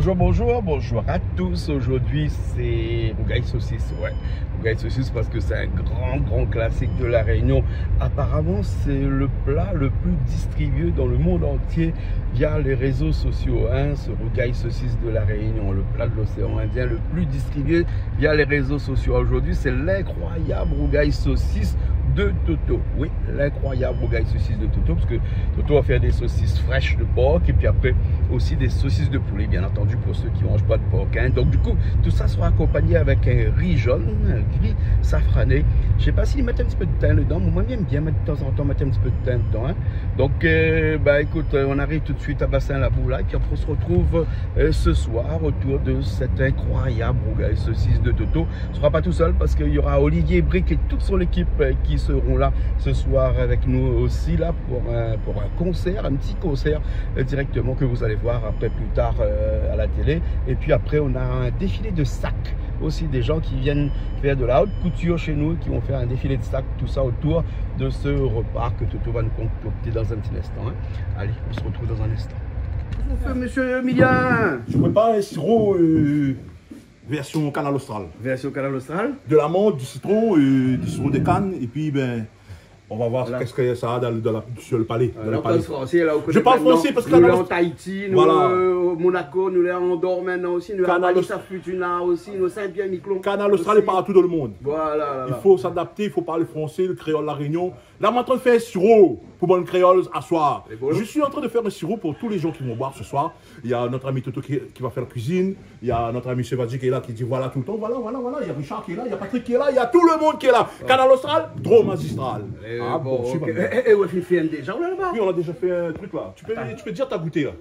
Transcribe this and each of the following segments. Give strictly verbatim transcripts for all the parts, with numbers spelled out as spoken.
Bonjour, bonjour, bonjour à tous. Aujourd'hui, c'est rougail saucisse, ouais. Rougail saucisse parce que c'est un grand, grand classique de La Réunion. Apparemment, c'est le plat le plus distribué dans le monde entier via les réseaux sociaux, hein, ce rougail saucisse de La Réunion, le plat de l'océan Indien le plus distribué via les réseaux sociaux. Aujourd'hui, c'est l'incroyable rougail saucisse de Toto. Oui, l'incroyable rougail saucisse de Toto, parce que Toto va faire des saucisses fraîches de porc et puis après aussi des saucisses de poulet, bien entendu, pour ceux qui mangent pas de porc, hein. Donc du coup, tout ça sera accompagné avec un riz jaune, un riz safrané. Je sais pas s'ils mettent un petit peu de thym dedans, mais moi j'aime bien mettre de temps en temps mettre un petit peu de thym dedans, hein. Donc, euh, bah écoute, euh, on arrive tout de suite à Bassin Labou là, et puis après on se retrouve euh, ce soir autour de cet incroyable rougail saucisse de Toto. On sera pas tout seul parce qu'il y aura Olivier Brique et toute son équipe euh, qui seront là ce soir avec nous aussi là pour un, pour un concert, un petit concert euh, directement que vous allez voir après plus tard euh, à la télé. Et puis après, on a un défilé de sacs aussi, des gens qui viennent faire de la haute couture chez nous, qui vont faire un défilé de sacs, tout ça autour de ce repas que Toto va nous concocter dans un petit instant, hein. Allez, on se retrouve dans un instant. Qu'est-ce qu'on fait, monsieur Emilien ? Je prépare un sirop, euh, version Kanal Austral. Version Kanal Austral ? De l'amande, du citron, euh, du sirop de canne, et puis, ben, on va voir qu'est-ce que ça a dans, dans la, sur le palais, dans le palais. Voilà. Là, on parle français, là, on connaît. Je parle français parce que nous, là, en Tahiti, nous, euh, au Monaco, nous, là, Andorre maintenant aussi, nous, Kanal Aust-, Wallis et Futuna aussi, nous, Saint-Pierre-et-Miquelon aussi. Kanal Austral est partout dans le monde. Voilà, voilà. Il faut s'adapter, il faut parler français, le créole, La Réunion. Là, on est en train de faire un sirop pour bann créoles à soir. C'est beau, non ? Je suis en train de faire un sirop pour tous les gens qui vont boire ce soir. Il y a notre ami Toto qui, qui va faire la cuisine. Il y a notre ami Sevadji qui est là, qui dit voilà tout le temps, voilà, voilà, voilà. Il y a Richard qui est là, il y a Patrick qui est là, il y a tout le monde qui est là. Ouais. Kanal Austral, Drôme Magistral. Eh, ah bon, bon, ok. Super. Eh, eh, eh, ouais, fine fé déza, ou la, laba ? Oui, on a déjà fait un truc là. Attends. Tu peux, tu peux dire t'as goûté là.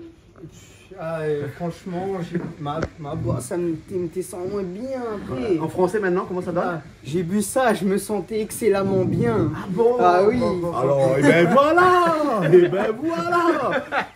Ah, euh, franchement, j'ai, ma, ma boisson, mi té san mwin bien apré. Voilà. En français maintenant, comment ça donne ? Ah, j'ai bu ça, je me sentais excellemment bien. Ah bon ? Ah oui. Bon, bon, bon. Alors, eh ben voilà. Eh ben voilà.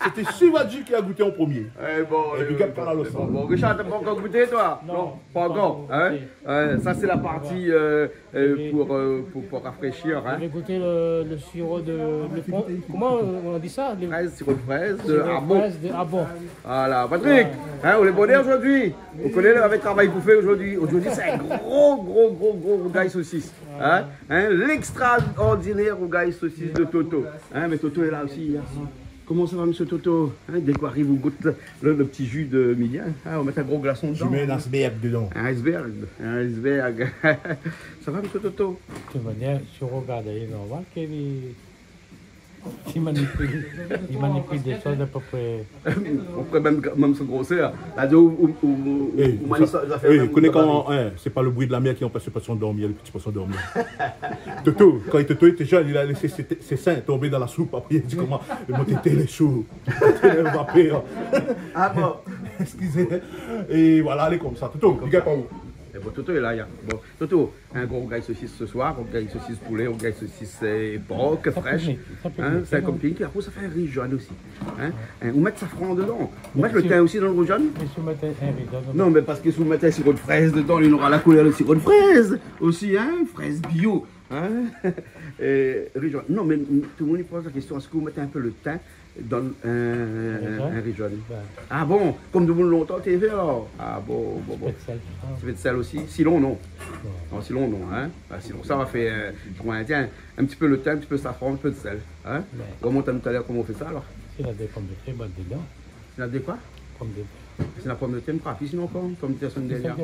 C'était Sivadji qui a goûté en premier. Eh bon, eh, big up, euh, Kanal Austral. Bon, bon. Richard, t'as pas encore goûté, toi ? Non, pas encore, hein ? Non, pas encore. Ouais, ça, c'est la partie, euh, euh, pour, euh, pour, pour rafraîchir, hein. Je vais goûter le, le sirop de, le fran-, comment on dit ça ? Le sirop de fraise, sirop de fraise de Habon. Voilà, Patrick, hein, on est bonheur aujourd'hui. Ou koné, nou lavé travay pou fé aujourd'hui. Aujourd'hui, c'est un gros, gros, gros, gros rougail saucisse. Hein ? Hein ? L'extraordinaire rougail saucisse de Toto. Hein ? Mais Toto est là aussi, hein. Comment ça va, monsieur Toto ? Hein, dès qu'on arrive, on goûte le, le petit jus de Emilien. Hein, on met un gros glaçon dedans. Je mets un iceberg dedans. Un iceberg, un iceberg. Ça va, monsieur Toto ? De toute manière, si on regarde, il est normal qu'il est, il manipule, il manipule des choses à peu près. On pourrait même, même se grossir. Là, ou, ou, ou, eh, ou ça, mani sa, zafèr, oui, mèm, koné kan, hein, c'est pas le bruit de la mer qui empêche le poisson de dormir, le petit poisson de dormir. Toto, quand Toto était jeune, il a laissé ses, ses seins tomber dans la soupe. Après, il a dit comment, mon tété, il est chaud. Mon tété, il va peur. Ah bon ? Excusez. Et voilà, allez comme ça. Toto, big up à vous. Eh bon, Toto est là, ya. Bon, Toto, un gros rougail saucisse ce soir, rougail saucisse poulet, rougail saucisse, euh, porc, fraîche. Hein, c'est un compagnie. Après, ça fait un riz jaune aussi. Hein, hein, ou met safran dedans. Ou met le thym aussi dans le riz jaune. Mais si vous mettez un riz jaune, non, mais parce que si vous mettez un sirop de fraise dedans, il aura la couleur de sirop de fraise aussi, hein, fraise bio. Hein ? Et riz jaune. Non, mais tout le monde il pose la question, est-ce que vous mettez un peu le thym dans un, un riz jaune ? Ben. Ah bon ? Comme de lontan, té fé alors ? Ah bon, bon, bon. Un peu de sel. Un peu de sel aussi. Sitron, non. Non. Non, sitron, non, hein. Ah, sitron, ça va faire, euh, je crois, un, tiens, un petit peu le thym, un petit peu de safran, un peu de sel. Hein ? Ouais. On montre tout à l'heure comment on fait ça alors. Si la des pommes de terre, bah, dedans. Si la des quoi ? Pommes de terre. Si la pomme de terre, mi koi, pi sinon, pomme, pomme de terre, c'est une dernière.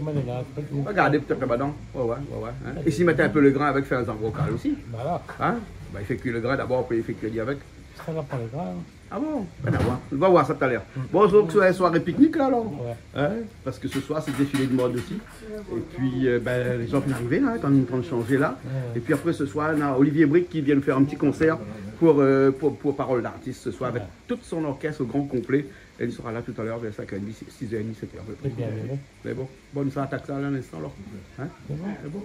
Regardez peut-être là-dedans. Ouais, ouais, ouais, ouais, hein. Et si mettre un peu le grain avec, faire un zangrokal aussi. Voilà. Hein ? Bah, il fait cuire le grain d'abord, puis il fait cuire avec. Ça va pas le grain, hein. Ah bon ? Ben, on va voir. On va voir ça tout à l'heure. Mm. Bon, donc, c'est une soirée pique-nique, là, alors. Ouais. Hein ? Parce que ce soir, c'est défilé de mode aussi. Et puis, euh, ben, les gens viennent arriver, là, quand ils sont en train de changer, là. Ouais. Et puis après, ce soir, on a Olivier Brique qui vient nous faire un petit concert pour, euh, pour, pour Parole d'artiste ce soir avec tout son orchestre au grand complet. Et il sera là tout à l'heure vers cinq heures et demie, six heures et demie, sept heures à peu près. Très bien, bien. Mais bon, bon, nou sa atak sa la, un instant, alors. Hein ? C'est bon. C'est bon.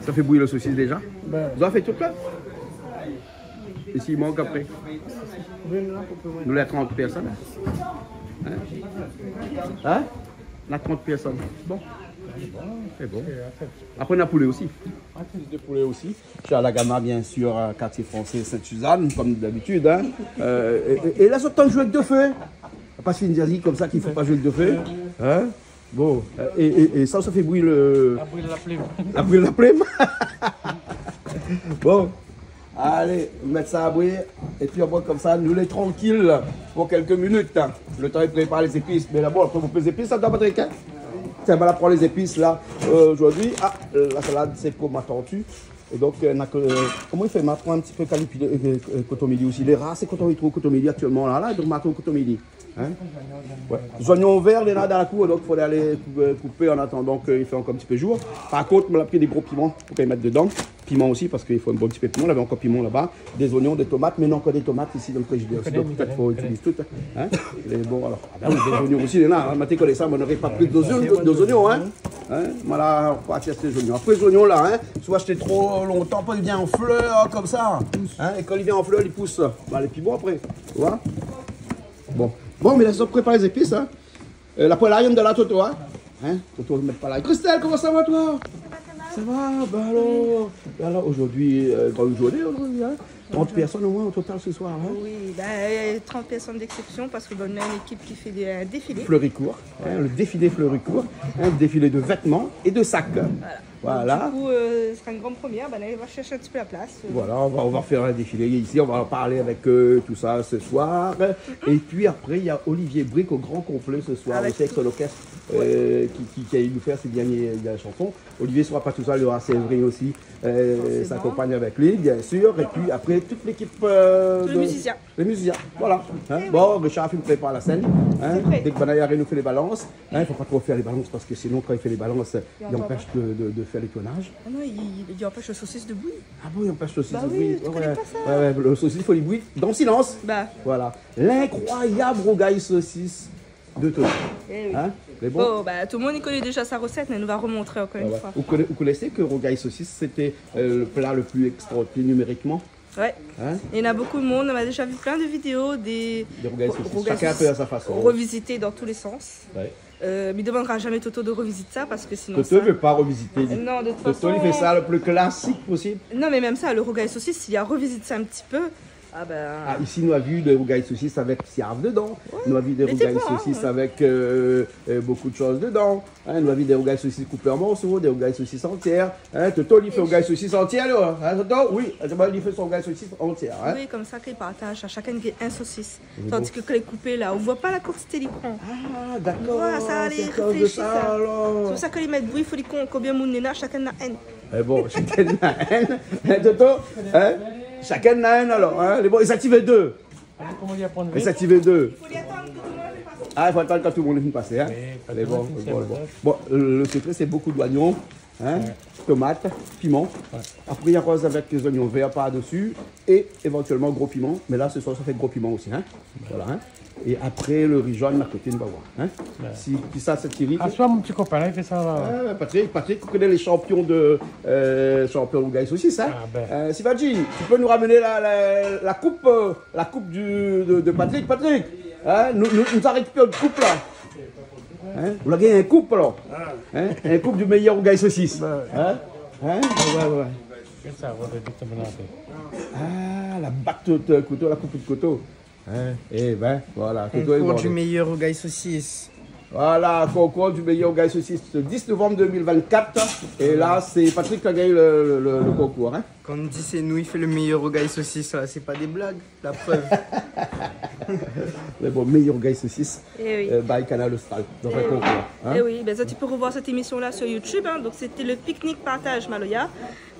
Ça fait bouillir la saucisse déjà ? Ben. Vous avez fait tout là ? Et s'il manque après ? Nou lé trente personnes. Hein ? Hein ? Nou lé trente personnes. Bon. Sé bon. Apré, na poulé osi. Aktivité poulé osi. Chez Alagama, bien sûr, euh, quartier français Sainte-Suzanne, comme d'habitude, hein. Euh, é, é, é la, zot i zoué èk do fé. Pa fine di konmsa k'i fo pa zoué èk do fé. Hein ? Bon, euh, é, é, é sa, sa fé bouyi le... La bouyi la plim. La bouyi la plim. Bon. Alé, mèt sa a bouyi. Épi, apré, konmsa, nou lé trankil pou kèlk minit, hein. Le tan i prépar lé zépis. Mé dabor, apré, ou pé zépis, sa, Patrick, hein ? Tiens, voilà, pran lé zépis, la. Euh, zordi, ah, euh, la salad, sé pou ma tortue. É donk, euh, na ke, euh, koman i fé ? Ma pran in ti pé kalipi, euh, euh, koton mili osi. Lé rar, sé koton i trouv koton mili aktièlman la, la, donk ma trouv koton mili. Hein ? Ouais. Zoignon vèr, lé la dan la kour, donk fo alé koup, euh, koupé an atandan ke i fé ankor in ti pé zour. Par kont, ma la pri dé gro piman pou mèt dedan. Piman osi, parske i fo in bon ti pé piman. Navé ankor piman laba. Dé zoignon, dé tomat, mé na ankor dé tomat isi dan le frizidèr osi, donk pétèt fo itiliz tout, hein. Mé bon, alor, ah ben oui, dé zoignon osi, lé la, hein. Moin té koné sa, moin noré pa pri dé zoignon, dé zoignon, hein. Hein ? Voilà, on va acheter des oignons. Apré, zoignon la, hein, si ou ashté tro lontan, apré, li vien an flèr, konmsa. Hein ? É kan li vien an flèr, li pous. Bah, lé pi bon apré, ou voi. Bon. Bon, mé la, zot i prépar lé zépis, hein. Euh, la poêle à viande de la Toto, hein ? Hein ? Toto, mèt pa la. Christelle, comment ça va, toi ? Ça va, bah alors. Bah alors, aujourd'hui, euh, grande journée aujourd'hui, hein ? Trente personnes au moins au total ce soir, hein ? Oui, bah, euh, trente personnes d'exception parce que, bah, on a une équipe qui fait des, un défilé. Fleuricourt, hein, le défilé Fleuricourt, hein, défilé de vêtements et de sacs. Voilà. Voilà. Donc, du coup, euh, ce sera une grande première. Ben, là, on va chercher un petit peu la place, euh. Voilà, on va, on va faire un défilé ici, on va en parler avec eux, tout ça, ce soir. Et puis après, il y a Olivier Brique au grand complet ce soir, avec aussi avec son orchestre, euh, qui, qui, qui va nous faire ses dernières, dernières chansons. Olivier sera pas tout seul, il y aura Séverine aussi, euh, sa compagne avec lui, bien sûr. Et puis après, toute l'équipe, euh, de musiciens. Les musiciens, voilà. Hein ? Bon, Richard, fine prépar la scène. Hein ? Dès que banna i ariv, nou fé lé balans. Hein, i fo pa tro fé lé balans parske sinon, kan i fé lé balans, i anpèsh de, de, de fé le tournage. Ah non, i, i anpèsh le sosis de bouyi. Ah bon, i anpèsh le sosis de bouyi. Bah oui, tu connais pas ça. Ouais, ouais, le sosis, fo li bouyi dan le silans. Bah. Voilà. L'incroyable rougail saucisse de Toto. Eh oui. Hein ? Mé bon. Bon, bah, tout le monde i koné déja sa recette, mé nou va remontrer encore une fois. Vous conna-, vous connaissez que rougail saucisse, c'était, euh, le plat le plus exporté numériquement ? Ouais. Hein ? Il y en a beaucoup de monde, on a déjà vu plein de vidéos des rougail saucisse. Des rougail saucisse. Chacun fait à sa façon. Revisité dans tous les sens. Ouais. Euh, mi demandra jamais Toto de revisiter ça parce que sinon Toto, ça, i vé pa revisité, li. Non, de toute façon. Toto, li fé sa le plus classique possible. Non, mais même ça, le rougail saucisse, il a revisité ça un petit peu. Ah ben. Ah, isi, nou la vi dé rougail saucisse avec siarf dedan. Ouais, mais des fois, hein. Nou la vi dé rougail saucisse avec, euh, euh, beaucoup de choses dedans. Hein, nou la vi dé rougail saucisse coupé en morceaux, dé rougail saucisse entière. Hein, Toto, li fé rougail saucisse entière, la. Hein, Toto ? Oui, li fé son rougail saucisse entière, hein. Oui, konmsa, kan i partaj, shakinn i gingn in sosis. Tandis ke kan lé koupé, la, ou voi pa la kantité li pran. Ah, d'accord. Voilà, sa, c'est à cause de ça, alors. Sé pou sa ke li mèt bouyi, fo li kont konbien moun néna, shakinn na inn. Eh bon, shakinn na inn. Hein, Toto ? Hein ? Shakinn na inn, alor, hein ? Lé bon, é sa i fé dé. Koman li aprann vit ? É sa i fé dé. Ah, i fo atann kan tout le monde la fine pasé, hein ? Oui, kan tout le monde la fine pasé. Lé bon, bon, bon. Bon, le, le secret, c'est beaucoup d'oignons, hein, tomates, piments. Ouais. Après, i aroz avec des oignons verts par-dessus et éventuellement gros piments. Mais là, ce soir, ça fait gros piments aussi, hein ? Voilà, hein ? Et après, le riz jaune à côté, nou va voir, hein ? Ouais. Si, kisa sa ti ri ? Ah, soit mon petit copain, là, il fait ça, là. Ah, Patrick, Patrick, vous connaissez les champions de, euh, champion rougail saucisse, hein ? Ah, ben. Euh, Sivadji, tu peux nous ramener la, la, la coupe, euh, la coupe du, de, de Patrick, Patrick, hein ? Nou, nou, nou sa rékipèr in koup, la. Hein ? Ou la gingn in koup, alor. Hein ? In koup du meilleur rougail saucisse. Ouais. Hein ? Hein ? Ouais, ouais, ouais. Kisa, ou la di, sa mèt la pé. Ah, la bat de kouto, la koup de kouto. Hein ? Eh ben, voilà, Toto lé bon. Concours du meilleur rougail saucisse. Voilà, concours du meilleur rougail saucisse, le dix novembre deux mille vingt-quatre. Et là, c'est Patrick qui a gagné le, le, le, le concours, hein. Kan i di sé nou i fé le meilleur rougail saucisse, la, sé pa dé blag, la preuve. Le bon, meilleur rougail saucisse, eh oui, euh, by Kanal Austral, dans un concours, hein. Eh oui, ben, zot i pé revoir cette émission-là sur YouTube, hein. Donc, c'était le pique-nique partage Maloya.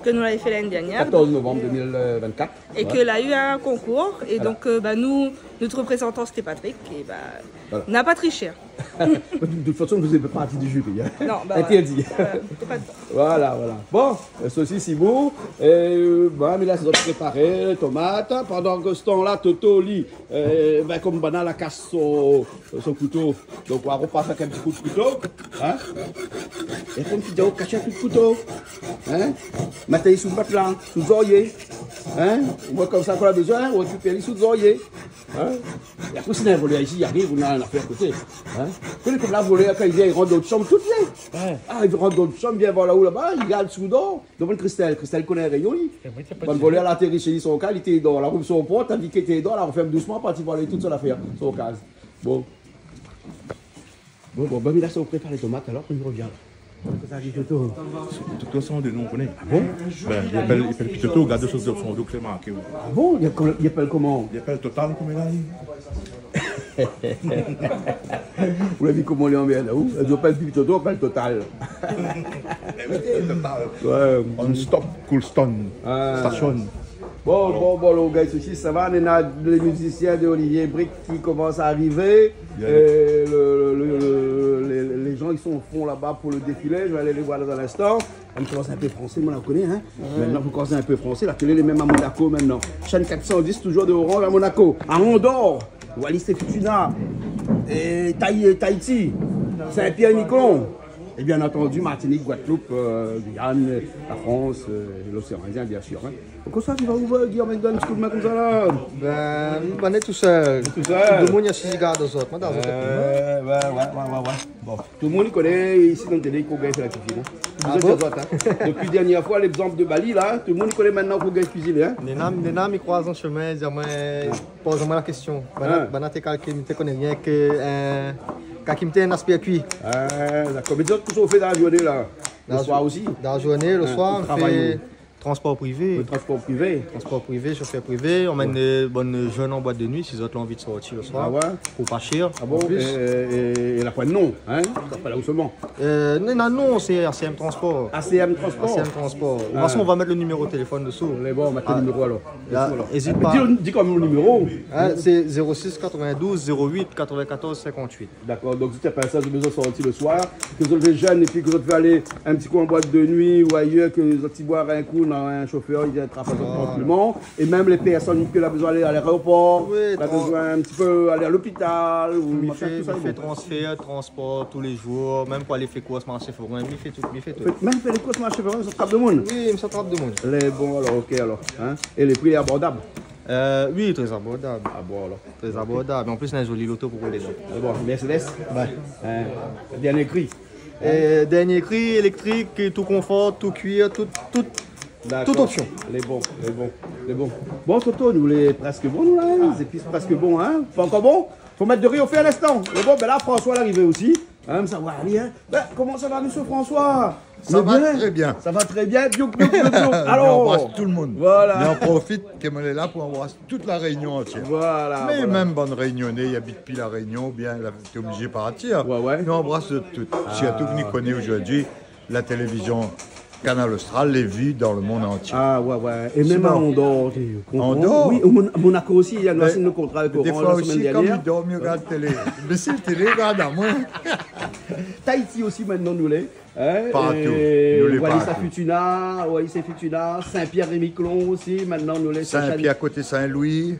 Ke nou lavé fé l'ané dernièr. Quatorze novembre deux mille vingt-quatre. É ke la u in konkour. É donk, euh, ba, nou, nout reprézantan, sété Patrick. É ba, na pa trishé. De toute façon, vous faites partie du jury, hein. Non, ba, interdit. Voilà, té pa dedan. Voilà, voilà. Bon, euh, sosis i bout. É, euh, ba, mé la, sé préparé, tomat. Pandan ke se tan-la, Toto, li, euh, ba, konm banna la kas son son kouto. Donk, ou va repas avèk in ti kou d'kouto, hein. É konm ti di, ou kash in kou d'kouto, hein. Mèt ali sou matla, sou zorié, hein. Ou voi konmsa, kan ou la bezoin, ou rékipèr ali sou zorié, hein. É apré, si néna in volèr isi, i ariv, ou néna in afèr koté. Hin ? Koné konm la, volèr, kan i vien, i rant dan out shanm, tout vien. Wé. A, i rant dan out shanm, vien voir la ou laba, i gard si ou dor. Domann Christelle. Christelle i koné Rényon, li. Sé vré, sé pa... Bann volèr la atéri shé li, son kaz, li té dor. La rouv son port, tandi ke li té dor, la rofèrm dousman, parti voir tout son afèr, son kaz. Bon. Bon, bon, bin, mi la sa ou prépar lé tomat, alor, kan mi rovien. Kosa i di, Toto ? Toto, son de non, ou koné. A bon ? Bin, li apèl, li apèl pi Toto, gard son, son do, sé marké. A bon ? Li apèl, li apèl koman ? Li apèl Total, konm li la di. Ou la vi koman li anmèrd, ou ? Li apèl pi Toto, apèl Total. Mé oui, Total. Wé. On stop, cool stone. A. Station. Bon, bon, bon, lo gars Sosis, sa va ? Néna lé mizisien de Olivier Brique ki komans a arivé. Bien. Euh, le, le, le, le, les, les gens, ils sont au fond là-bas pour le défilé. Je vais aller les voir dans un instant. On commence un peu français, moi, on connaît, hein. Ouais. Maintenant, vous commencez un peu français. La télé, les mêmes à Monaco maintenant. Chaîne quatre cent dix, toujours de Orange à Monaco. À Andorre, Wallis et Futuna, et Tahi-, Tahiti, Saint-Pierre-et-Miquelon. Et bien entendu, Martinique, Guadeloupe, euh, Guyane, la France, euh, l'océan Indien, bien sûr, hein. Kosa ou va, ou va di, amèn in ti koudmin konmsa la ? Bin, bin, nou lé tousèl. Tousèl ? Tout demoun i asiz, i gard azot. Moin, dan zot, euh, wé, wé, wé, wé, wé. Bon, tout demoun i koné, isi, dan télé, kosa i gingn fé la kuizine, hin. A bon ? Tout demoun i koné. Dopi dernié foi, légzanp de Bali, la, tout demoun i koné mintnan kosa i gingn kuiziné, hin. Néna, néna, mi kroiz an shomin, i di amoin, poz amoin la késtion. Banna, hin, banna té kalé mi té koné rienk, euh, kalé mi té in aspé kui. A, dakor. Mé zot, kosa ou fé dan la zourné, la ? Le soir osi ? Dan la zourné, le soir, ou travay, ou ? Transpor privé. Le transpor privé. Transpor privé, shofèr privé. Wé. Amèn, euh, bann jenn an boit de nuit, si zot la anvi de sorti le soir. A wé ? Pou pa shèr, an plis. A bon ? É, é, é la poin non, hin ? Sa pa la ou solman. Euh, non, non, non, sé A C M Transport. A C M Transport. A C M Transport. A. De tout fason, nou va mèt le niméro téléfone desou. Lé bon, mèt le niméro alor. A. Desou alor. Di, di kom le niméro. Hin, sé zéro six quatre-vingt-douze zéro huit quatre-vingt-quatorze cinquante-huit. Dakor, donk si ou apèl sa, zot la bezoin sorti le soir, ke zot lé jenn épi ke zot vé alé in ti kou an boit de nuit ou ayèr, ke zot i boir in kou, néna in shofèr, li vien trap azot trankilman. É mèm lé pèrsone ke la bezoin alé a l'aéroport, la bezoin in ti pé alé a lopital, ou machin, tousa, mi fé transfèr, transpor tou lé zour, mèm pou alé fé kours marshé forin, mi fé tout, mi fé tout. Mèm fé lé kours marshé forin, zot i trap demoun ? Oui, mi sa trap demoun. Lé bon alor, OK alor, hin ? É le pri lé abordab ? Euh, oui, trè abordab. A bon alor. Trè abordab. An plis, néna in zoli loto pou roul dedan. Lé bon, Mercedes ? Wé. Hin, dernié kri. É dernié kri, éléktrik, tout konfor, tout kuir, tout, tout, tout opsion. Dakor. Lé bon, lé bon, lé bon. Bon, Toto, nou lé prèsk bon, nou la, hin. Zépis prèsk bon, hin. Pa ankor bon ? Fo mèt de ri o fé in instan. Lé bon, bin la, François la arivé osi. Hin, sa va alé, hin. Bin, koman sa va, mésyé François ? Sa va trè bien. Sa va trè bien. Biouk, biouk, biouk, biouk. Alor, mi anbras tout demoun. Voilà. Mi an profit ke moin lé la pou anbras tout La Rényon antièr. Voilà, voilà. Mé mèm bann Rényoné i abit pi La Rényon, oubien la, té oblizé partir. Wé, wé. Mi anbras tout. A, sirtou ke nou koné zordi la télévizion Kanal Austral lé vi dan le mond antié. A wé, wé. É mèm a Andorre, ou konpran. Andorre ? Oui, o Mon-, Monaco osi, nou la sign le kontra avèk Orange la semèn dernièr. Mé, mé défoi osi, kan mi dor, mi rogard télé. Mé si la télé i rogard amoin. Tahiti osi, mintnan, nou lé. Hin, partou. É nou lé Wallis partou. Wallis-et-Futuna, Wallis-et-Futuna, Saint-Pierre-et-Miquelon osi, mintnan nou lé Saint-Pierre, koté Saint-Louis.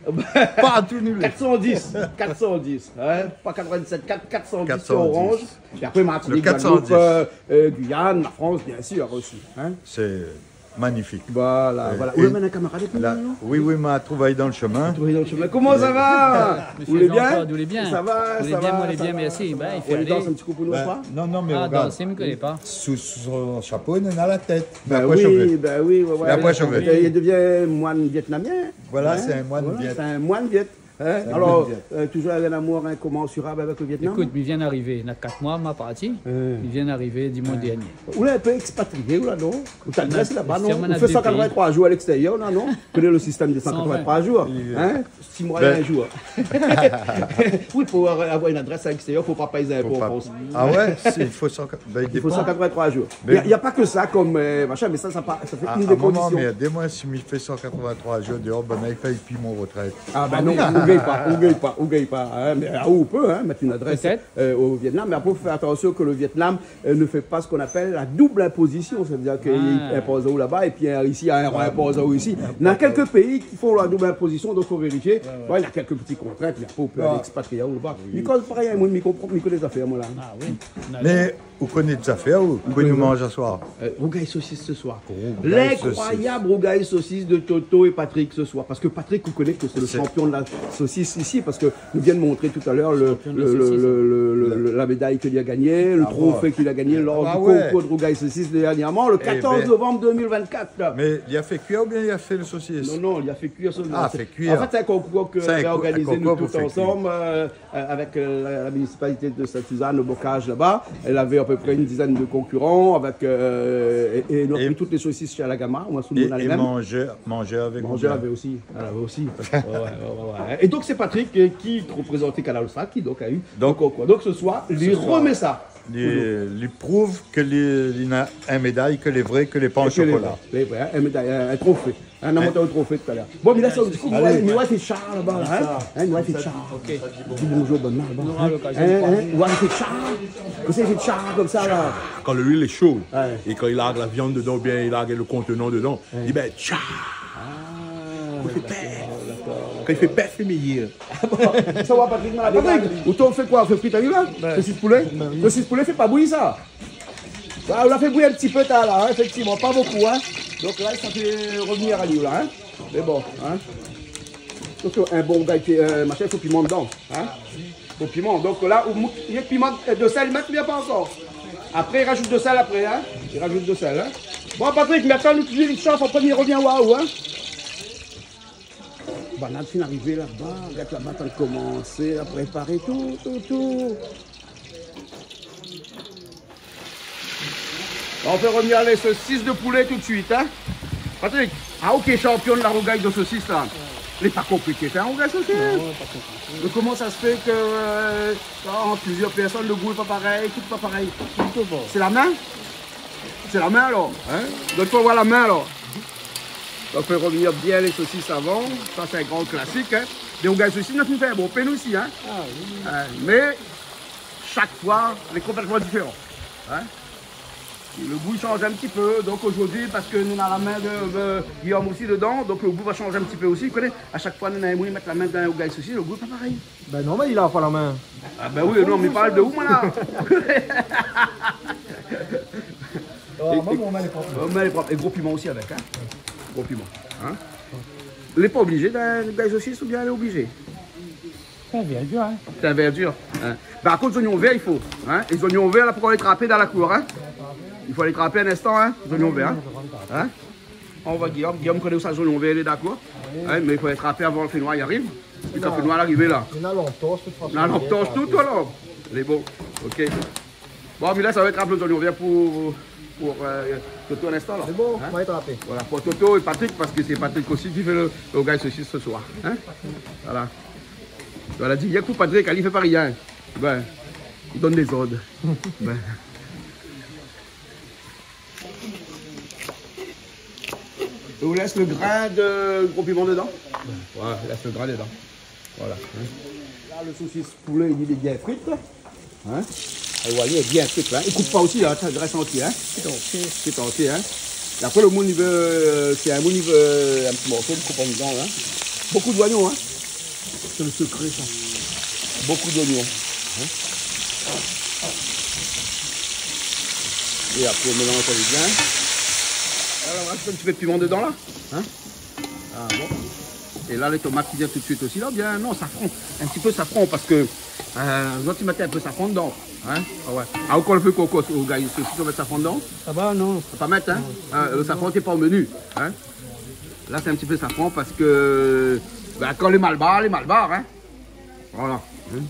Partou nou lé. Quatre cent dix, quatre cent dix, hin, pa quatre-vingt-sept, quatre, quatre cent dix sur Orange. Quatre cent dix. É apré Martinique, Guadeloupe, euh, euh, Guyane, la France, bien sûr, osi, hin. Sé magnifik. Voilà, voilà. Ou la amenn in kamarad avèk ou, non ? Oui, oui, ma trouv ali dan le shomin. Ou trouv ali dan le shomin. Koman sa va ? Mésyé Jean-Claude, ou lé bien ? Sa va, sa va, moin lé bien, mèrsi. Bin, i fo alé dans in ti kou pou nou, koi ? Non, non, mé rogard. Dansé, mi koné pa. Sou, sou son shapo, néna la tèt. Bin oui, bin oui, wé, wé. Li devien moine vietnamien. Voilà, sé in moine viet. Sé in moine viet. Hin, alor, euh, toujours in amour incommensurable avèk le Vietnam ? Ékout, mi vien arivé, na kat moi ma parti. Mi vien arivé dimansh dernié. Ou lé in pé ekspatrié, ou la, non ? Ou té adrès laba, non ? Ou fé san katrovin-troi zour a lékstérièr, la, non ? Koné le sistèm dé san katrovin-troi zour, hin ? Sis moi é in zour. Oui, pou avoir, avoir in adrès a lékstérièr, fo pa payé zinpo an Frans. A wé, i fo san, bin, i dépan. I fo san katrovin-troi zour. Mé na, na pa ke sa kom, euh, machin, mé sa, sa pa, sa fé inn dé kondision. A, a in moman, mé dé moi, si mi fé san katrovin-troi zour déor, bin, i fé pi mon rotrèt. A bin non, ou gingn pa, ou gingn pa, ou gingn pa, hin, mé, a, ou pé, hin, mèt in adrès, euh, o Vietnam, mé apré, fo fé atansion ke le Vietnam, euh, ne fait pas ce qu'on appelle la double imposition, c'est-à-dire ke i inpoz aou laba épi, euh, isi, i réinpoz aou isi. Néna kèk péi ki fé la double imposision, donk fo vérifié. Wé, wé. Wé, néna kèk ti kontrint, mé apré, ou pé alé ekspatrié aou laba. Mi koz parèy, moin, mi konpran, mi koné zafèr, moin, la. A oui. Mé ou koné zafèr, ou koné nou manz aswar ? Euh, rougay sosis ce soir. Rougay sosis. L'incroyable rougay sosis de Toto et Patrick ce soir. Parce que Patrick, vous connaissez que c'est le champion de la, sosis isi, parske nou vien de montr talèr le, le, le, le, le, le, la méday ke li la gagné, le trofé ke li la gagné lor du konkour de rougay sosis dernièrman, le quatorze novembre deux mille vingt-quatre. Eh ben. Mé li la fé kuir oubien li la fé le sosis ? Non, non, li la fé kuir solman. Ah, fé kuir. An fèt, sé in konkour ke nou la organizé, nou tout ansanm, euh, euh, avèk, euh, la, la minisipalité de Sainte-Suzanne, au bocage là-bas. Èl lavé a pé pré in dizèn de konkuran avèk, euh, é, é nou la pri tout lé sosis shé Alagama, moin, sou le nom Alagama. Manzèr, manzèr lavé osi. Ah, lavé osi. Ouais, ouais, ouais, ouais. É donk, sé Patrick, euh, ki reprézant Kanal Austral, ki donk la gagn le konkour. Donk, se soir, li remèt sa. Li, li prouv ke li, li na in méday, ke lé vré, ke lé pa an shokola. Lé vré, in méday, in, in trofé. Hein, nou la mont le trofé talèr. Bon, mé la, sa, du kou, mi oi, mi oi sé Shar laba la, hein. Hein, mi oi sé Shar. OK. Di bonjour, bonn èr laba. Nou nora lokazion de kroiz. Hein, hein, mi oi sé Shar. Kosa i fé Shar konmsa la ? Kan luil lé sho é kan i larg la viann dedan oubien i larg le kontenan dedan, i di, ben, Shar. Ah, dakor, dakor. Kan i fé bèf, lé méyèr. Ah bon ? Sa va, Patrick, la, Patrick, ou té fé koi ? Ou fé frit ali la ? Sosis poulé ? Sosis poulé, fé pa bouyi sa. Voilà, nou la fé bouyi in ti pé talèr la, hein, éfèktivman, pa bonpé, hein. Donk la, sa fé revnir ali la, hein. Mé bon, hein. Donk, in bon rougay, euh, machin, i fo piman dedan, hein. Fo piman. Donk la, ou mout, i fo piman, euh, de sèl, mèt oubien pa ankor ? Apré, i razout de sèl apré, hein. I razout de sèl, hein. Bon, Patrick, mintnan, nou, li shof, an promié, revien oir ou, hein. Bann la fine arivé laba, gèt laba, tann komansé a préparé tout, tout, tout. Nou fé revnir lé sosis de poulé tout de suit, hein. Patrick, ah, OK, shanpion de la rougay de sosis la. Lé pa konpliké fé in rougay sosis. Non, pa konpliké. Mé koman sa se fé ke, euh, ant plizièr pèrsone, le gou lé pa parèy, tout pa parèy ? Sé la min ? Sé la min alor, hein ? Donk, fo avoir la min alor. Donk, fé revnir bien lé sosis avan. Sa, sé in gran klasik, hein. Dé rougay sosis, nou la fine fé bonpé nou osi, hein. Ah oui. Hein, mé shak foi, lé konplètman diféran. Hein ? Le gou i shanj in ti pé. Donk, zordi, parske nou na la min de, de Guillaume osi dedan, donk le gou va shanj in ti pé osi. Ou koné, a shak foi nou na in moun i mèt la min dan in rougay sosis, le gou lé pa parèy. Ben non, mé li la pa la min. Ah ben oui, non, mé mi parl de ou, moin la. Oh, é, moin, é, mon min lé prop. Oh, min lé prop. É gro piman osi avèk, hein. Gro piman, hein. Lé pa oblizé dan in rougay sosis oubien lé oblizé ? Sé in vèrdir, hein. Sé in vèrdir, hein. Par kont, zoignon vèr, i fo, hein. É zoignon vèr la, pou alé trapé dan la kour, hein. I fo alé trapé in instan, hein, zoignon vèr, hein. Hein ? Anvoy Guillaume. Guillaume koné ousa zoignon vèr, lé dakor. Oui. Hein, mé i fo trapé avan le fénoir i ariv. É kan le fénoir la arivé la. Mé la, lé an tors, tout fason. La, lé an tors, tout, alor. Lé bon. OK. Bon, mé la, sa va èt rap lé zoignon vèr pou, pou, euh, Toto in instan la. Sé bon, nou va trapé. Voilà, pou Toto é Patrick, parske sé Patrick osi ki fé le, le rougay sosis se soir. Hein ? Voilà. Voilà, di, i fé pou Patrick, li fé pa rien. Ben, i donn dé zord. Ben. É ou lès le grin de gro piman dedan. Voilà, lès le grin dedan. Voilà, hein. La, le sosis poulé, li lé bien frit, la. Hein ? Alé, voilà, li lé bien frit, la. I koup pa osi, hein, sa i rès antié, hein. Sé antié. Sé antié, hein. É apré, le moun i vé, euh, si in moun i vé in ti morso, i koup an dedan, hein. Bonpé zoignon, hein. Sé le sekré, sa. Bonpé zoignon. Hein ? É apré, ou mélanz bien. La, nou va razout in ti pé de piman dedan, la. Hein ? Ah bon ? É la, lé tomat ki vien tout de suit osi, la, bien, non, safran. In ti pé safran, parske, euh, zot i mèt in pé safran dedan. Hein ? Ah ouais. Ah, ou kan le fé kokos, ou gingn, si ou mèt safran dedan ? Ah bah non. Sa pa mèt, hein ? Non. Hein, le safran, sé pa o menu, hein ? La, sé in ti pé safran parske, ben, kan lé malbar, lé malbar, hein. Voilà. Hein ?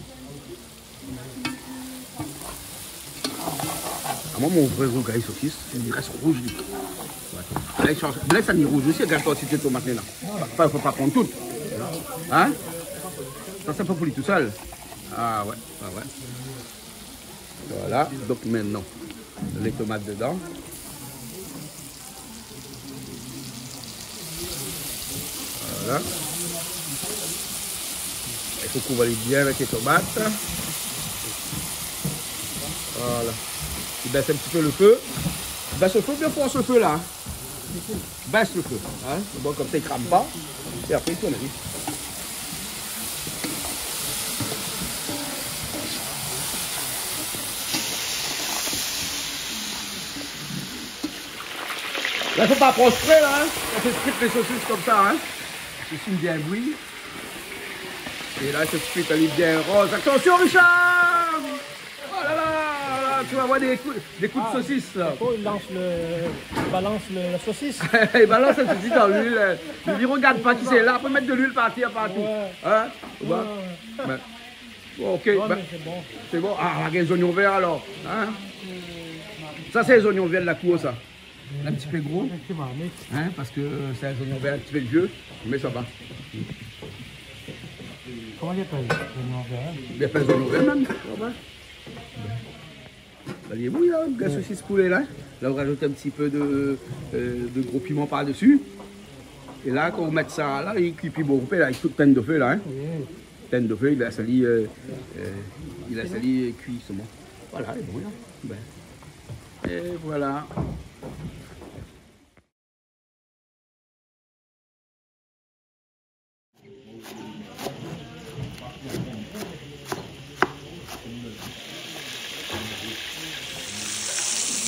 Ah, moin, mon vré rougay sosis, li rès rouj, li. Ouais. La, i shanj. Mé la, sa mi rouj osi, gard la kantité tomat néna. Anfin, fo pa pran tout. Hein ? Sa, sé pa pou li tousèl. Ah ouais, ah ouais. Voilà, donk mintnan, lé tomat dedan. Voilà. I fo kouvèr bien avèk lé tomat. Voilà. I bès in ti pé le fé. Bès le fé, bien fort le fé la. Bès le fé, hein. Bon, konmsa i kram pa. É apré i tourn ali. La, fo pa tro spré la, hein. Sa fé frit lé sosis konmsa, hein. Sosis bien bouyi. Et là, tout de suite, elle est bien rose. Attention, Richard ! Oh là là, là, tu vas avoir des coups, des coups de saucisse, là. Ah, il lance le, il balance le, la saucisse. Il balance la saucisse dans l'huile. Il dit, regarde pas qui c'est là, faut mettre de l'huile partout, partout. Ouais. Hein ? Ouais, ouais. Bon, ok, bon. C'est bon. Ah, les oignons verts, alors. Hein ? Ça, c'est les oignons verts de la cour, ça. Un petit peu gros, hein, parce que, euh, c'est un oignon vert un petit peu vieux, mais ça va. Koman i apèl, zoignon vèr ? I apèl zoignon vèr mèm. Ouais, ouais. Sa lé bon, la, la sosis poulé la. La, on rajoute un petit peu de, euh, de gros piment par-dessus. Et là, quand vous mettez ça, là, il cuit plus beaucoup, là, il tourne de feu, là, hein. Oui. Tourne de feu, il laisse aller, euh, euh, il laisse aller cuire seulement. Voilà, et bon, là. Ben. Et voilà.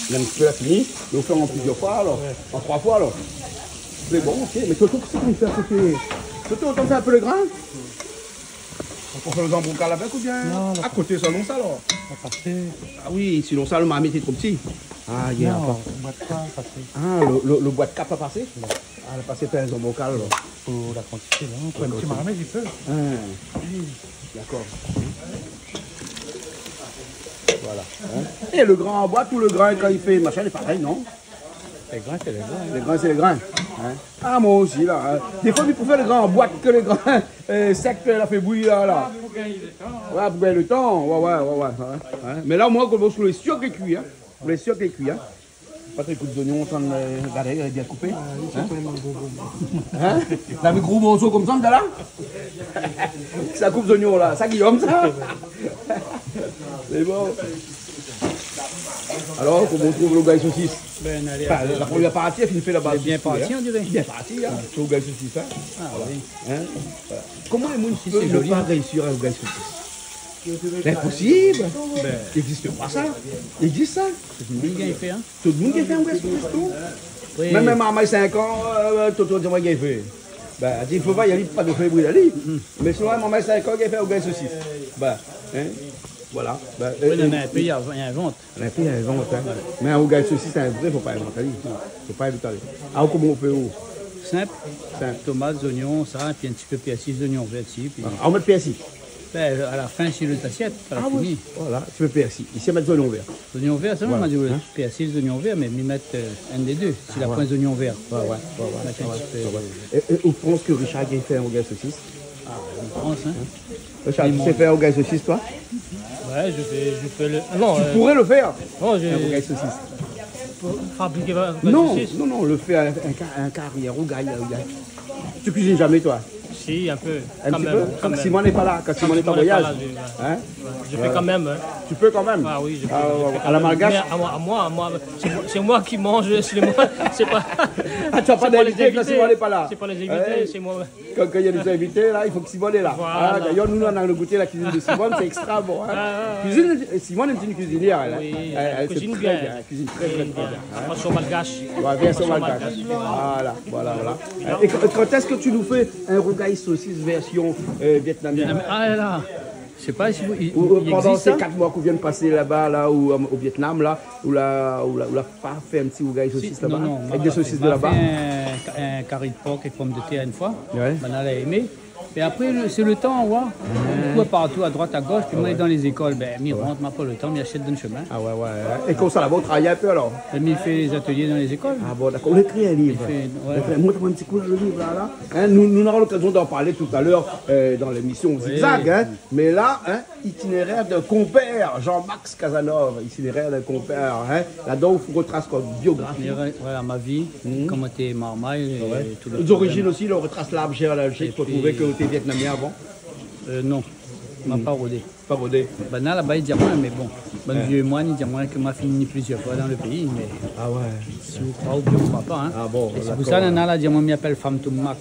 Mèm si la fini, nou fé an plizièr foi alor. Ouais. An troi foi alor. Sé bon, ok. Mé sirtou, kosa ou fé, sé ke, sirtou, ou fé in pé le grin. Ou fé le zanbrokal avèk oubien ? Non, non. A koté sa, non, sa, alor ? La pasé. A oui, sinon sa, le marmit lé tro pti. A, yé, non, ankor. Boit kap la pasé. A, le, le, le boit kap la pasé ? Ouais. A, la pasé fé in zanbrokal, alor. Pou la kantité, non ? Pou in ti marmit, i pé. Hin. Oui. Dakor. Voilà. Hin ? É le grin an boit ou le grin kan i fé machin, lé parèy, non ? Le grin, sé le grin. Le grin, sé le grin. Hin ? A, moin osi, la, hin. Défoi, mi préfèr le grin an boit ke le grin, euh, sèk ke la fé bouyi, la, la. Pou gagn le tan. Ouais, pou gagn le tan. Ouais, ouais, ouais, ouais, ouais. Hin ? Mé la, omoin, koman ou lé sir ke kui, hin. Ou lé sir ke kui, hin. Patrick, kout zoignon, ou antann, euh, gadé, lé bien koupé. A, oui, sé vré, in gro, gro morso. Hin ? Ou la vi gro morso konmsa, la ? Sa koup zoignon, la. Sa, Guillaume, sa. Sé bon. Alor, koman ou trouv le rougay sosis ? Ben, alé, alé. Anfin, la promièr parti, la fine fé laba. Lé bien parti, hin. On diré. Bien parti, hin. Le rougay sosis, hin. A, oui. Voilà. Hin ? Voilà. Koman in moun i pé pa réisir in rougay sosis ? Sé inposib. Ben. I égzis pa sa. I égzis sa. Tout le moun i gingn fé, hin. Tout le moun i gingn fé in rougay sosis, tout. Oui. Mèm in marmay sink an, euh, Toto di amoin i gingn fé. Ben, di, i fo pa, i fé pa de fé brilé ali. Mm. Mé sinon, in marmay sink an i gingn fé in rougay sosis. Ben, hin, voilà. Ben, oui, euh, non, mé in pé, i invant. In pé, i invant, hin. Mé in rougay sosis, sé in vré, fo pa invanté ali. Fo pa invanté ali. A, koman ou fé, ou ? Sinp. Sinp. Tomat, zoignon, sa, épi in ti pé pèrsi, zoignon vèr dsi, épi... A, ou mèt pèrsi ? Ben, a la fin, si le tasièt, a la fini. A oui. Voilà, ti pé pèrsi. Isi, i mèt zoignon vèr. Zoignon vèr, sa, voilà. Hin ? Pèrsi, zoignon vèr, mé mi mèt, euh, inn dé dé, si la poin zoignon vèr. Ouais, ouais, ouais, ouais. Mèt in ti pé. É, é ou pans ke Richard i gingn fé in rougay sosis ? A, mi pans, hin. Richard, tu sais faire rougay sosis, toi ? Ouais, je fais, je fais le, non, tu pourrais le faire, un rougay sosis. Pour fabriquer un rougay sosis ? Non, non, non, le faire, un, un ca-, un cari, un rougay, un rougay. Tu cuisines jamais, toi ? Si, un peu. Un petit peu ? Quand Simone n'est pas là, quand Simone est en voyage. Quand Simone n'est pas là, je, ouais. Hin ? Ouais, je fais quand même, hein. Tu peux quand même ? Ah oui, je peux, je fais quand même. À la malgache ? Mais à moi, à moi, à moi, c'est moi, c'est moi qui mange, c'est moi, c'est pas, c'est pas les invités. Ah, tu as pas d'invité quand Simone n'est pas là ? C'est pas les invités, c'est moi. Quand, quand il y a des invités, là, il faut que Simone est là. Voilà. Ah, d'ailleurs, nous, on a goûté la cuisine de Simone, c'est extra bon, hein. Ah, ouais, ouais. Cuisine, Simone est une cuisinière, elle, hein. Oui, elle, elle cuisine très bien, elle cuisine très, très, très bien, hein. Oui, version malgache. Ouais, version malgache. Voilà, voilà, voilà. Et qu-, quand est-ce que tu nous fais un rougail saucisse version, euh, vietnamienne ? Vietnam-, ah là là, je sais pas si vous, il, il existe, ça ? Ou, ou pendant ces quatre mois qu'on vient de passer là-bas, là, ou, euh, au Vietnam, là, ou la, ou la, ou la pa fé in ti rougay sosis laba, avèk dé sosis de laba. Si, non, non, ma la fé, ma la fé in, in kari de por é pomdetèr in foi. Ouais. Banna la émé. É apré, le, sé le tan, ou voi. Ah. Ou kour partou, a droit, a gosh, pi moin lé dan lé zékol, bin, mi rant, ma pa le tan, mi ashèt dan le shemin. Ah ouais, ouais, ouais. É konmsa, laba, ou travay in pé, alor ? É mi fé lé atelié dan lé zékol. Ah bon, dakor. Ou ékri in liv. Mi fé, ouais. Ou ékri, mont amoin in ti kou, la, le liv, la, la. Hein, nou, nou nora lokazion d'en parler tout à l'heure, euh, dans l'émission Zigzag, hein. Oui. Mé la, hein, Itinéraire d'un compère, Jean-Max Casanova, Itinéraire d'un compère, hein. Ladan, ou retras koi ? Biografi. Itinéraire, voilà, ma vi, koman té marmay é tout le problèm. Ouais. Zot orizine osi, la, ou retras larb jénéalozik pou trouvé ke ou té vietnamien avan. Euh, non. Ma pa rodé. Pa rodé. Banna laba i di amoin, mé bon. Bann vié moine i di amoin ke ma fini plizièr foi dan le péi, mé si ou kroi oubien ou kroi pa, hein. Ah ouais. Ah bon, dakor. É sé pou sa, nana la di amoin, mi apèl Fanm Toumak.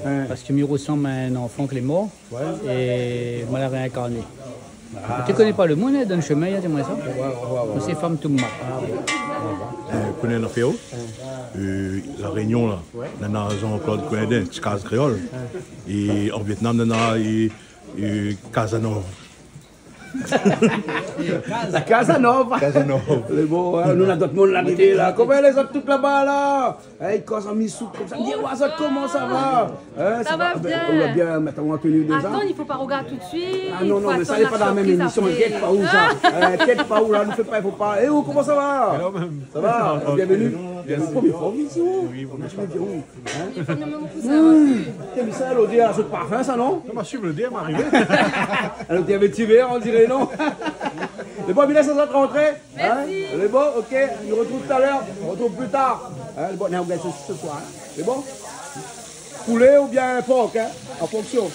Hein. Parske mi resanm a in zanfan ke lé mor. Ouais. É moin la réinkarné. Ah. Ou té koné pa le moun, hein, dan le shemin, la di amoin sa. Ouais, ouais, ouais, ouais. Sé Fanm Toumak. Ah bon. Euh, koné in afèr, euh, La Rényon, la, nana Jean-Claude Coindin, ti kaz kréol. Ouais. É an Vietnam, nana, é Euh, Casanova. La Casanova. Casanova. Lé bon, hein, nou na dot moun la, rivé la. Koman lé zot tout laba la ? Hey, kosa mi souk konmsa. Bien, wa, zot, koman sa va ? Hein, sa va bien. Ou la bien, mèt an tenu déza. Attends, il faut pas regarder tout de suite. Ah non, non, mais ça n'est pas dans la même émission. Inkièt pa ou sa. Euh, inkièt pa ou la, nou fé pa, i fo pa. Eh, ou, koman sa va ? Hello, man. Ça va ? Bienvenue. Merci. Première fois ici, ou ? Oui, première fois. Hein ? Té mi sa lodèr la, sa i sent parfin sa, non ? Non, ma suiv lodèr, ma arivé. Lodèr vétiver, on dirait, non ? Lé bon, mi lès azot rantré. Hein ? Merci. Lé bon, ok. Nou retrouv talèr. Nou retrouv pli tar. Hein, lé bon, nou gingn sosis se soir, hein. Lé bon ? Poulé oubien por, hein, an fonksion.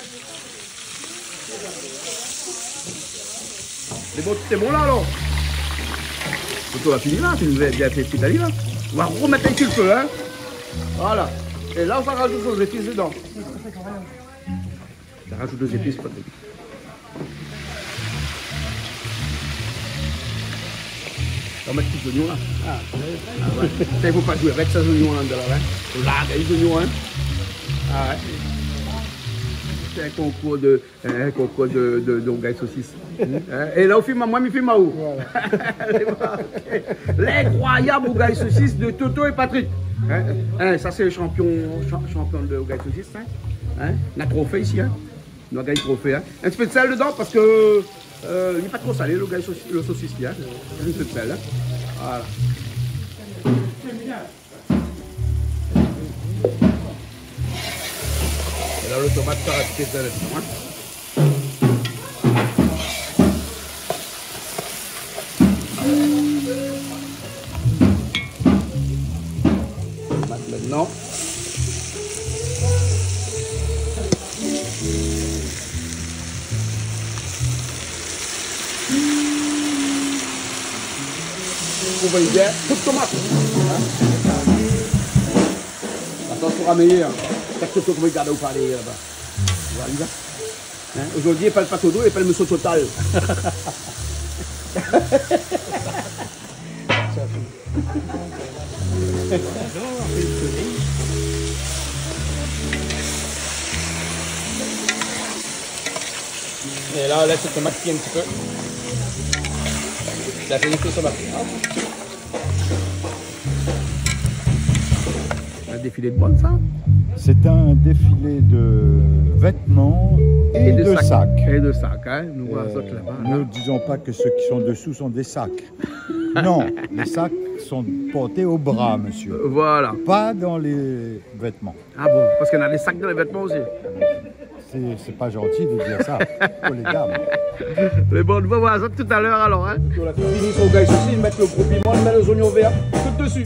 Lé bon, tout lé bon la, alor. Tout la fini la, fini bien fé kui ali la. Nou va remèt ali su le fé, hein. Voilà. É la, nou va razout dé zépis dedan. Nou va razout dé zépis, Patrick. Nou va mèt tout zoignon la. Ah, ouais. Ah, ouais. Sa, i fo pa zoué avèk sa, zoignon la, dedan la, hein. Fo larg zoignon, hein. Ah, ouais. Sé in konkour de Hein, konkour de, de, de rougay sosis. Hein ? É la, ou film amoin, mi film aou. Voilà. L'inkroyab rougay sosis de Toto é Patrick. Hein ? Hein, sa sé le shanpion, shan-, shanpion de rougay sosis, hein ? Hein ? Na trofé isi, hein ? Nou la gingn trofé, hein ? In ti pé de sèl dedan parske, euh, li lé pa tro salé, le rougay sosis, le sosis, hein ? In ti pé de sèl, hein ? Voilà. É la, le tomat sa rès dedan, hein. Tomat mintnan. Kouv ali bien, tout tomat. Hein ? La sos sera méyèr. Sa, Toto, koman i gard aou parlé laba ? Voilà, li va. Hein ? Zordi, i apèl pa Toto, i apèl Monsieur Total. É la, nou lès tomat kui in ti pé. La fini kui tomat. In défilé de bann, sa ? C'est un défilé de vêtements et de sacs. Et de sacs, hein. Nous voyons ça là-bas, là. Ne disons pas que ceux qui sont dessous sont des sacs. Non, les sacs sont portés au bras, monsieur. Voilà. Pas dans les vêtements. Ah bon, parce qu'il y en a des sacs dans les vêtements aussi. C'est, c'est pas gentil de dire ça aux les dames. Lé bon, nou va voir sa tout à l'heure alors, hein. Sur la cuisine, ils sont gars ici, ils mettent le gros piment, ils mettent les oignons verts, tout dessus.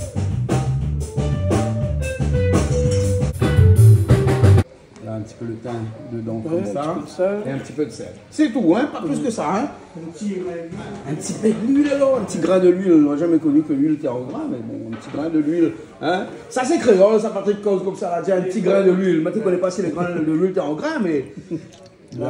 Là, un petit peu le thym dedans, ouais, comme ça. Un petit peu de sel. Et un petit peu de sel. C'est tout, hein, pas plus que ça, hein. Un petit, un petit peu d'huile, alors, un petit grain de l'huile. On n'a jamais connu que l'huile était en grain, mais bon, un petit grain de l'huile, hein. Ça, c'est créole, ça, Patrick, koz konmsa la, tiens, un petit grain de l'huile. Moin, mi koné pa si le grain de l'huile était en grain, mais,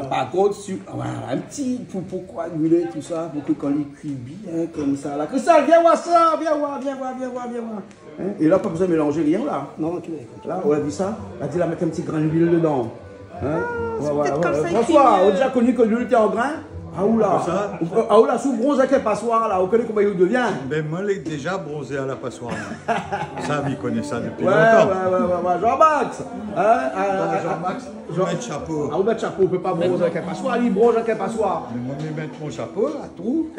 par contre, si, voilà, un petit, pour, pourquoi huiler tout ça, pour que quand il cuit bien comme ça, là, Christelle, viens voir ça, viens voir, viens voir, viens voir, viens voir. Hein ? É la, pa bezoin mélanzé rien la. Non, tu l'as compris. La, ou la vi sa ? La di la mèt in ti grin luil dedan. Hein ? Ah, sé pétèt konmsa i fini, euh. François, ou la déza koni ke luil té an grin ? Aou la. Konmsa ? Aou la, si ou bronz avèk in pasoir la, ou koné koman i devien ? Ben, moin lé déza bronzé a la pasoir. Sa, mi koné sa dopi lontan. Ouais, ouais, ouais, ouais. Jean-Max, hein ? Jean-Max. Ou mèt shapo. Ah, ou mèt shapo, ou pé pa bronzé avèk in pasoir, li bronz avèk in pasoir. Mé moin, mi mèt mon shapo, la, trou.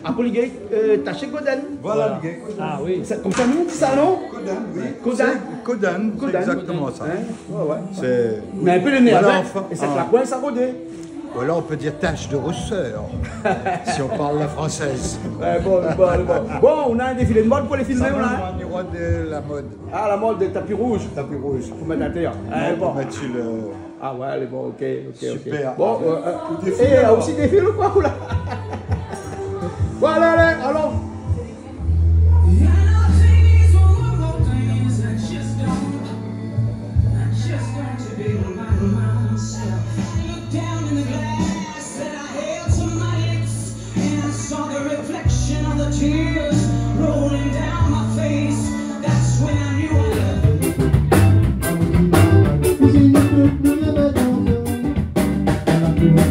Apré, li gingn, euh, tash kodenn. Voilà, li gingn kodenn. Ah oui. Sé konmsa nou di sa, non ? Kodenn, oui. Kodenn. Sé kodenn, sé égzaktoman sa. Hein ? Ouais, ouais. Sé, mé in pé lénèrvé, voilà, anfin, é sèt la poin sa rodé. Ou alor, on peut dire tache de rousseur, si on parle la française. Ouais, bon, bon, bon. Bon, nou na in défilé de mod pou alé filmé, nou la. Sa va, nou lé roi de la mod. Ah, la mod dé tapi rouz. Tapi rouz. Pou mèt atèr. Non, pou mèt si le... Ah ouais, lé bon, ok, ok, ok. Super. Bon, euh, euh, ou défil, é, alor. Osi défil ou koi, ou la ? Bon, alé, alé, alon. And I saw the reflection of the tears rolling down my face. That's when I knew I loved you.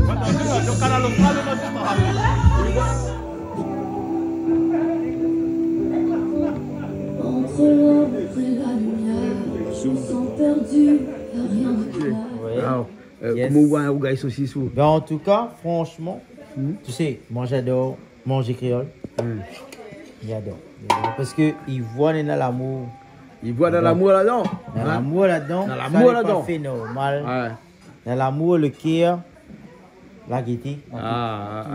Entre l'ombre et la lumière, je me sens perdu, y a rien de clair. Ouais. Waouh. Euh, yes. Koman ou voi in rougay sosis, ou ? Ben, en tout cas, franchement, tu sais, moi, j'adore manger créole. Hmm. J'adore. J'adore. Parce que i voi néna lamour. I voi néna lamour ladan. Néna lamour ladan. Néna lamour ladan. Sa lé pa fé normal. Ouais. Néna lamour, le kèr, la gété. Ah,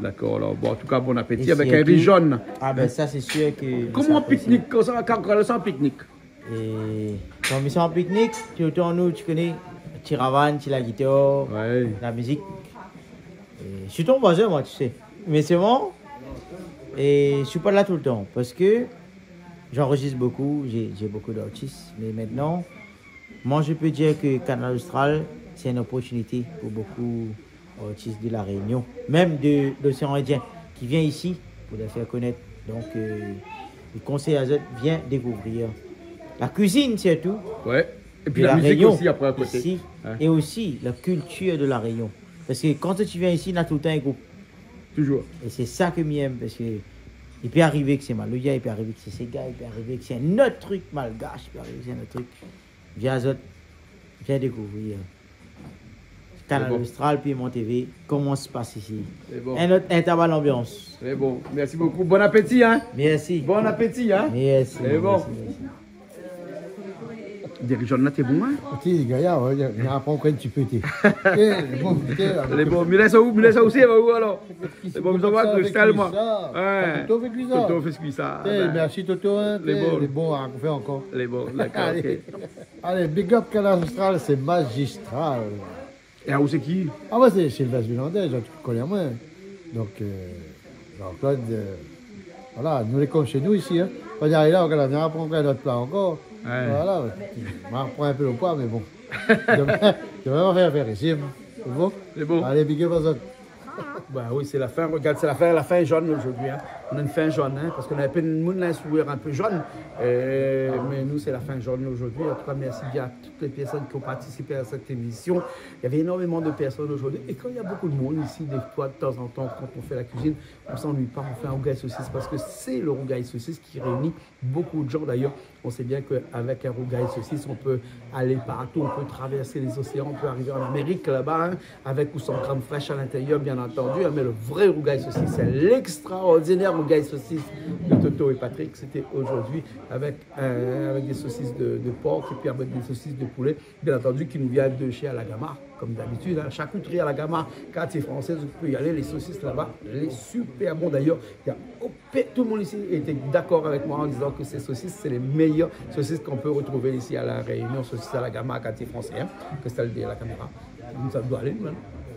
dakor, alor. Bon, an tou ka, bon apéti avèk in ri zone. Ah ben, sa, sé sir ke... Koman, sa, piknik konmsa, kan, kan, san piknik ? É kan mi sava an piknik, toultan nou, ti koné, ti ravane, ti la gitar, la mizik. É sirtou mon voizin, moin, ti sé. Mé sé bon. É mi sui pa la toultan, parske j'enregistre beaucoup, j'ai, j'ai beaucoup d'artistes. Mais maintenant, moi, je peux dire que Kanal Austral, c'est une opportunité pour beaucoup d'artistes de La Réunion, même de l'océan Indien, qui vient ici pour les faire connaître. Donc, euh, je conseille à eux, viens découvrir la cuisine surtout. Ouais. Et puis la musique aussi, après, à côté. Ici, et aussi la culture de La Réunion. Parce que quand tu viens ici, on a tout le temps un groupe. Toujours. Et c'est ça que j'aime, parce que il peut arriver que c'est maloya, il peut arriver que c'est séga, il peut arriver que c'est un autre truc malgache, il peut arriver que c'est un autre truc. Viens azot, viens découvrir. Kanal Austral, Piment T V, koman sa i pas isi. Sé bon. Un autre, un tabac l'ambiance. Sé bon. Merci beaucoup. Bon appétit, hein ? Merci. Bon appétit, hein ? Merci, merci, merci. Dirijan la, té bon, hein ? Ti gayar, ouais, li aprann ankor in ti pé, té. Té, lé bon, té, la. Lé bon, mi lès aou, mi lès aou osi, ba, ou alor. Sé bon, mi sa voi ke Kristal, moin. Ouais. Toto fé kui sa. Toto fé kui sa. Té, ben, merci Toto, hein, lé bon, hein, ou fé ankor. Lé bon, dakor, ok. Allez, big up Kanal Austral, c'est magistral. É aou sé ki ? Ah, moin sé Sylvestre Villandais, zot i koné amoin. Donk, euh, Jean-Claude, euh, voilà, nou lé konm shé nou isi, hein. Kan i ariv la, ou gard, la vien aprann ankor in ot pla ankor. Ouais. Voilà, ouais. Moin la pran in pé lo poi, mé bon. Domin, domin ma fé afèr isi, hein. Sé bon ? Sé bon. Allez, big up azot. Bah oui, c'est la fin. Regarde, c'est la fin. La fin est jaune aujourd'hui, hein. On a une fin jaune, hein, parce qu'on a un peu de monde là, un sourire un peu jaune. Euh, mais nous, c'est la fin jaune aujourd'hui. En tout cas, merci bien à toutes les personnes qui ont participé à cette émission. Il y avait énormément de personnes aujourd'hui. Et quand il y a beaucoup de monde ici, des fois, de temps en temps, quand on fait la cuisine, on s'ennuie pas, on fait un rougail saucisse parce que c'est le rougail saucisse qui réunit beaucoup de gens. D'ailleurs, on sait bien qu'avec un rougail saucisse, on peut aller partout, on peut traverser les océans, on peut arriver en Amérique là-bas, hein, avec ou sans crème fraîche à l'intérieur, bien entendu, hein, mais le vrai rougail saucisse, c'est l'extraordinaire rougail saucisse de Toto et Patrick. C'était aujourd'hui avec, euh, avec des saucisses de, de porc et puis avec des saucisses de poulet. Bien entendu, qui nous vient de chez Alagama, comme d'habitude, hein. Charcuterie Alagama, quartier français, vous pouvez y aller, les saucisses là-bas, lé super bon. D'ailleurs, il y a, tout le monde ici était d'accord avec moi en disant que ces saucisses, c'est les meilleures saucisses qu'on peut retrouver ici à La Réunion, saucisses Alagama, quartier français, hein. Christelle, derrière la caméra. Nous, ça doit aller, nous, hein.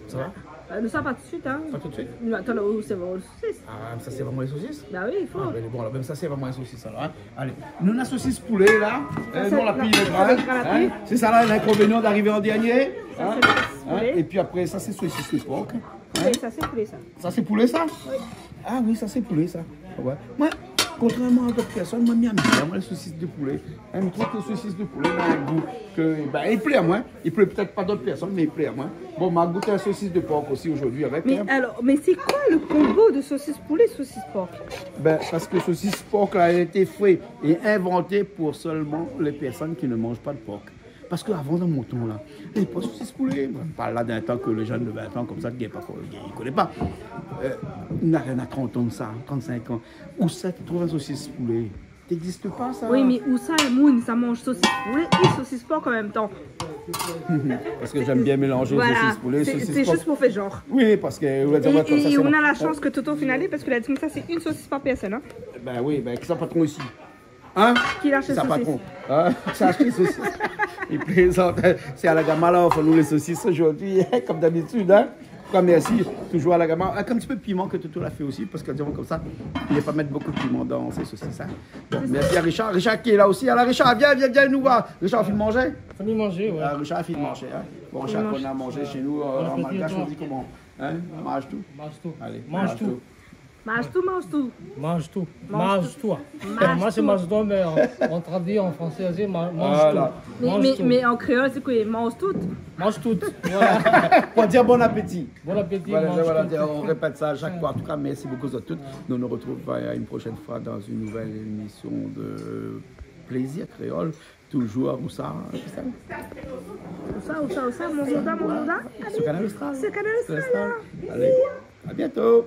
Ça va ? Euh, nou sa pa tout de suite, hein. Pas tout de suite ? Nou atann, oh, c'est bon. Saucisse. Ah, sa sé vréman lé sosis ? Bah oui, i fo. Ah, ben, bon, alor, mèm sa sé vréman lé sosis, alor, hein. Allez, nou néna sosis poulé la. Sa, sé la, sa, sé la pi gra, hein. Sé sa la, l'inconvénient d'arriver en dernier, hein. Sa, sé la sosis poulé. Et puis après, sa sé sosis de porc, hein. Oui, sa sé poulé, sa. Sa sé poulé, sa ? Oui. Ah oui, sa sé poulé, sa. Ouais. Moin, kontrèrman a d'ot pèrsone, moin, mi èm bien, moin, lé sosis de poulé. Èm tro lé sosis de poulé, néna in gou ke, ben, i plé amoin. I plé pétèt pa d'ot pèrsone, mé i plé amoin. Bon, ma gout in sosis de porc osi zordi avèk, hein. Mais alors, mais c'est quoi le combo de saucisse poulet, saucisse porc ? Ben, parce que saucisse porc, là, a été fait et inventé pour seulement les personnes qui ne mangent pas de porc. Parce que avant, dan mon tan la, navé pa sosis poulé. Moin la parl la d'in tan ke lé jenn de vin an konmsa, i gingn pa, i koné pa. Euh, na, na trant an de sa, trant-sink an. Ousa ou trouv in sosis poulé ? Té i égzis pa, sa. Oui, mé ousa lé moun sa i manz sosis poulé é sosis porc an mèm tan ? Parce que j'aime bien mélanger sosis poulé, sosis porc. Voilà, c'est, c'est juste pour faire genre. Oui, parce que, ouais, et, ouais, comme ça, et c'est bon. On a la chance que Toto finalé, parce que la di sa sé une saucisse par personne, hein. Ben oui, ben, ki sa patron isi ? Hein ? Ki la ashté sosis ? Sa patron. Hein ? Sa ashté sosis. I plézant, hein. Sé Alagama la ofèr anou lé sosis zordi, hein, comme d'habitude, hein. An tou ka, mèrsi, toujours Alagama. Avèk in ti pé de piman ke Toto la fé osi, parce que, disons comme ça, i vé pa mèt bonpé de piman dan sé sosis, hein. Bon, mèrsi a Richard. Richard ki lé la osi. Alor, Richard, vien, vien, vien, nou voir. Richard, fine manzé ? Fine manzé, ouais. Ah, Richard, fine manzé, hein. Bon, Richard, nou la manzé shé nou, euh, an malgash, nou di koman ? Hein ? Manz tout. Manz tout. Allez, manz tout. Manz tout, manz tout. Manz tout. Manz tout. Manz tout. Moin sé manz tout, mé an, an tradui an fransé, sé ma-, manz tout. Voilà. Mé, mé, mé an kréol, sé koi ? Manz tout ? Manz tout, voilà. Pou dir bon apéti. Bon apéti, voilà, manz tout. On répèt sa shak foi. An tou ka, mèrsi bokou zot tout. Nou nou retrouv, euh, une prochaine fois dans une nouvelle émission de Plaisir Créole. Toujours, ousa, ousa ? Ousa, ousa, ousa, mon zonda, mon zonda ? Sur Kanal Austral. Sur Kanal Austral, hein. Allez, à bientôt.